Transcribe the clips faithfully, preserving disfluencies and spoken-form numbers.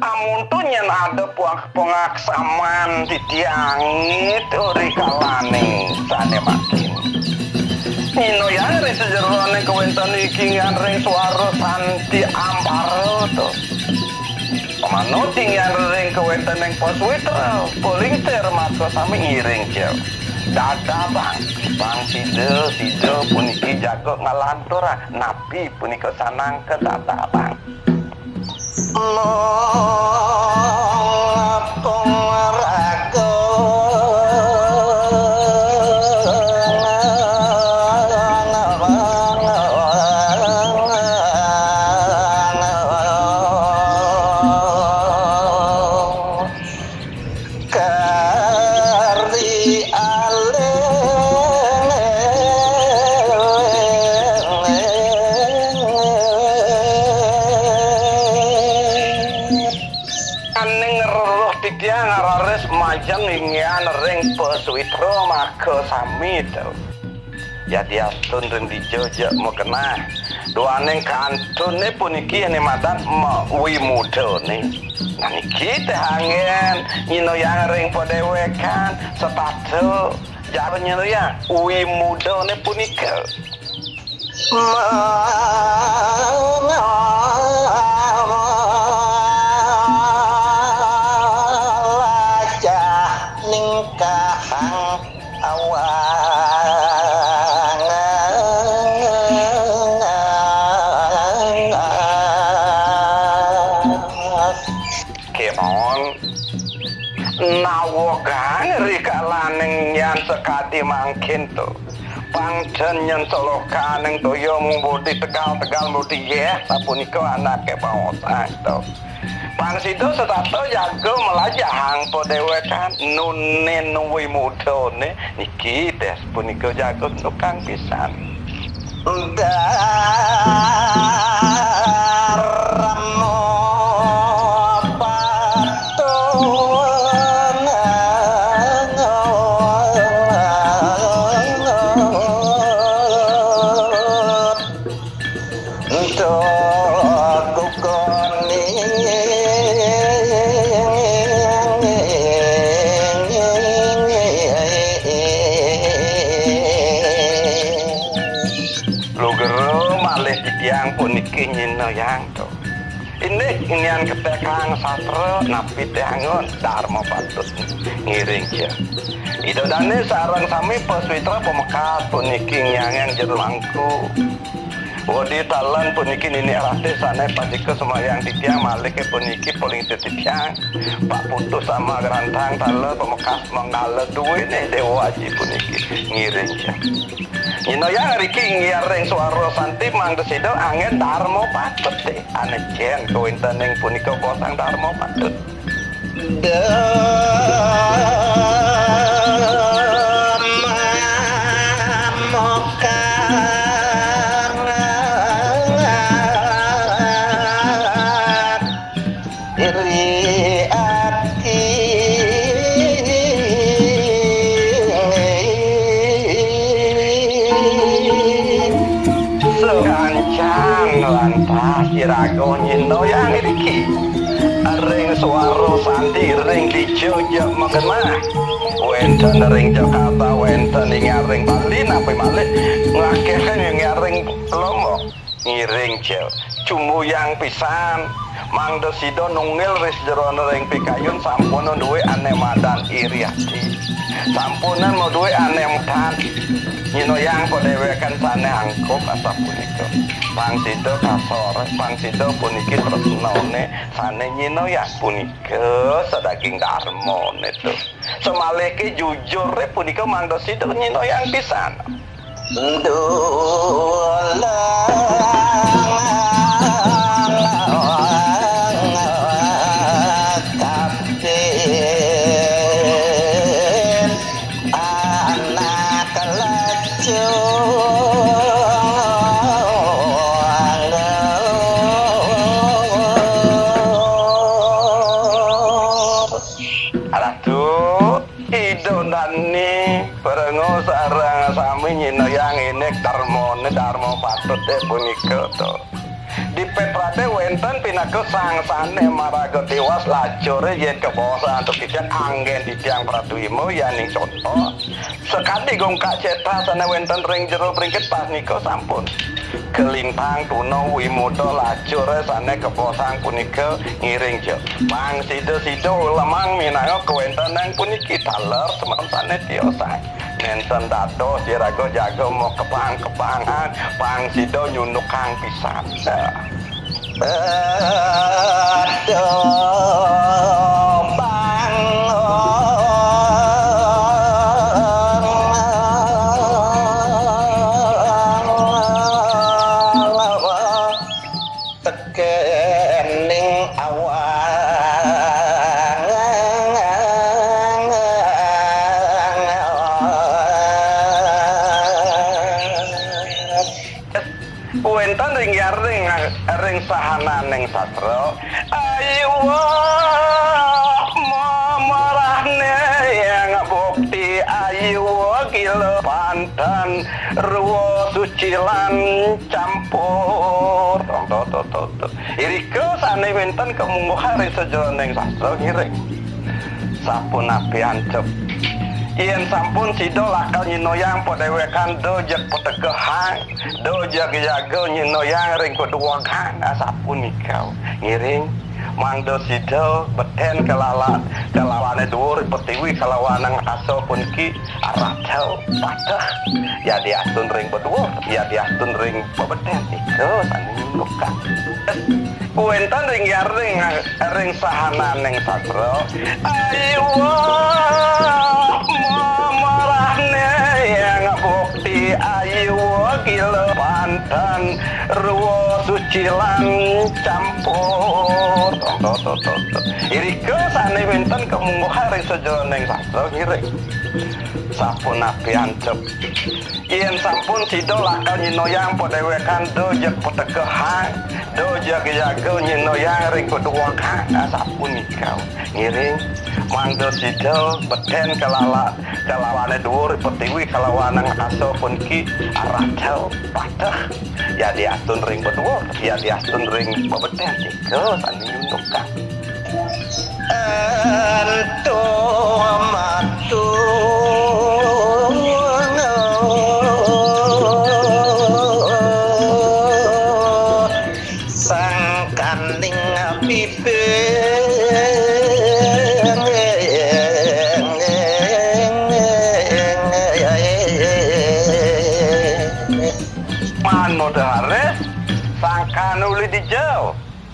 Amun to nyén ada pengaksaman titiangé to ri kalaning sané mangkin. Nyinayang ri sajeroning kawéntenan iki ngiring suara santi ampara to. Manut ngiring kawéntening paswitra, paling ter maka sami ngiring ja. Dadabang, bang sida, sida puniki jaga ngalanturang, napi punika sanangka dadabang. Kari aleng. Aning reruh titiang raris majeng inggihan ring paswitra maka sami to. Yadiastun ring dija ja magenah. Duaning kantuné puniki ané madan ma-, wimudané. Nah niki té anggén nyinayang ring padéwékan setata jaga nyinayang wimudané punika. Malajah ningkahang awang. Kémaon nawegang rikalaning yan sakadi mangkin to. Pang ten nyén solokaning toya mung bodi tegal-tegal bodi yéh, sapunika anaké baosang to. Pang sida setata jaga malajahang padéwékan nunin wimudané niki tes punika jaga nukang pisan. Darma patut Lugra malih titiang puniki nyinayang to. Indik inggihan ketekang sastra napi té anggon darma patut ngiring ja. Ida dané sareng sami paswitra pamekas puniki ngiangang jero mangku. Wadi talen puniki ninik ratih sané pastika sumayang titiang malih ké puniki paling titiang. Pak Putus sama grantang talen pamekas manggala duwéné Déwa Aji puniki ngiring ja. Nyinayang riki ngiring suara santi mangda sida anggén darma patut té. Ané jén kawéntening punika kosang darma patut. Darma mokar iri ati. Sakancan lantas iraga nyinayang iriki. Ring suara santi ring dija ja magenah. Wénten ring Jakarta, wénten ing ring Bali, napi malih ngakéhang ing ring Lombok. Ngiring ja. Cumuyang pisan. Mangda sida nunggil ring sajeroning ring pikayun sampunang duwé ané madan iri ati. Sampunang maduwé ané madan nyinayang padéwékan sané angkuh asapunika. Pang sida kasor, pang sida puniki tresnané sané nyinayang punika sadaging darmané to. Samalihké jujuré punika mangda sida nyinayang pisan. Dulang kapin anak lacur. Ni, parenga sareng sami nyinayang indik darmane, darma patute punika to. Dipetrate wenten pinaka sangsane maraga tiwas lacure yen kabaosang antuk titiang anggen titiang Pratu Bima yaning conto. Sakadi gongkak cetra sane wenten ring jero bringkit pas nika sampun kalintang tuna wimuda lacure sane kabaosang punika ngiring ja. Pang sida-sida lemang minanga kawentenan puniki taler semeton sane tiosang. Nenten dados iraga jaga makebang-kebangan, pang sida nyundukang pisan. Aduh, bang. Tekening awang. Wenten ring yaring, ring sahananing sastra. Ayuwa mamarahne yang bukti ayuwa gila pantan ruwa suci lan campur. Tong, tong, tong, tong, tong. Irika sane wenten kamungguhan ring sajeroning sastra ngiring. Sapunapi ancep. Yen sampun sida lakar nyinayang padewekan da jeg pategehang, da jaga-jaga nyinayang ring paduwegan, asapunika. Ngiring, mangda sida beten kalalat, kalawane duur pertiwi kalawanang asa puniki arata pateh. Yadiastun ring paduweg, yadiastun ring pabeten, nika sane nyundukang. Wenten ring yaring, ring sahananing sastra. Ayuwa mamarahne yang bukti ayuwa gila pantan ruwa suci lan campur. Tong, tong, tong, tong, tong. Irika sane wenten kamungguhan ring sajeroning sastra ngiring. Sapunapi ancep. Yen sampun sida lakar nyinayang padewekan da jeg pategehang, da jaga-jaga nyinayang ring paduwegan, asapunika. Ngiring, mangda sida beten kalalat, kalawane duur pertiwi kalawanang asa puniki arata pateh. Yadiastun ring paduweg, yadiastun ring pabeten, nika sane nyundukang. Ento matu sangkaning bibing. Manut raris sangkan uli dija.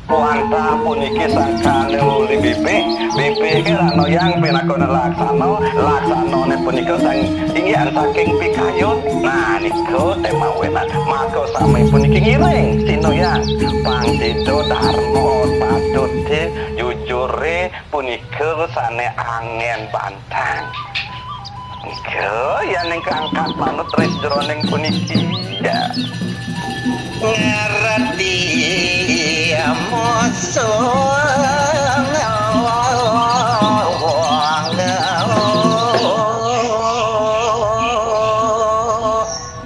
Wantah puniki sangkane uli bibih, bibih ke ranayang pinakone laksana, laksanane punika sang inggihan saking pikayun. Nah, nika temawenan. Maka sami puniki ngiring sinayang. Pang sida darma patute jujure punika sane angen bantang. Nika yaning kaangkat manut ring jroning puniki. Ya. Ngerti musuh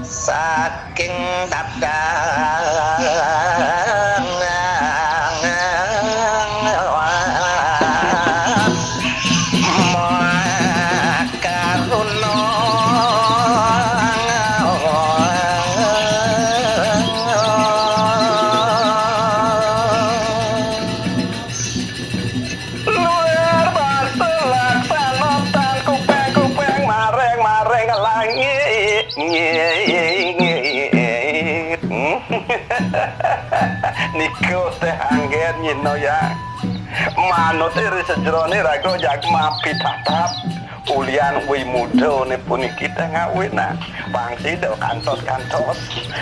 saking datang makaruna. Luar basa laksana tan kupeng-kupeng maring-maring langit. Nika teh anggen nyinayang. Manut ri sajroning raga jag mapitatap. Ulian wimuda ne puniki teh ngawinan. Pang sida kantos-kantos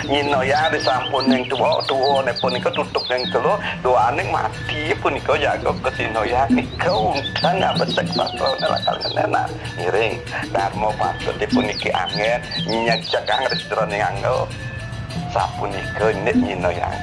nyinayang ri sampuning tua, tua ne punika tutuk ning telu, duaning mati punika jaga kasinayang nika unteng abesek sastrane lakar ngenenan. Ngiring, darma patute puniki anggen nyejegang ri sajroning angga. Sapunika indik nyinayang.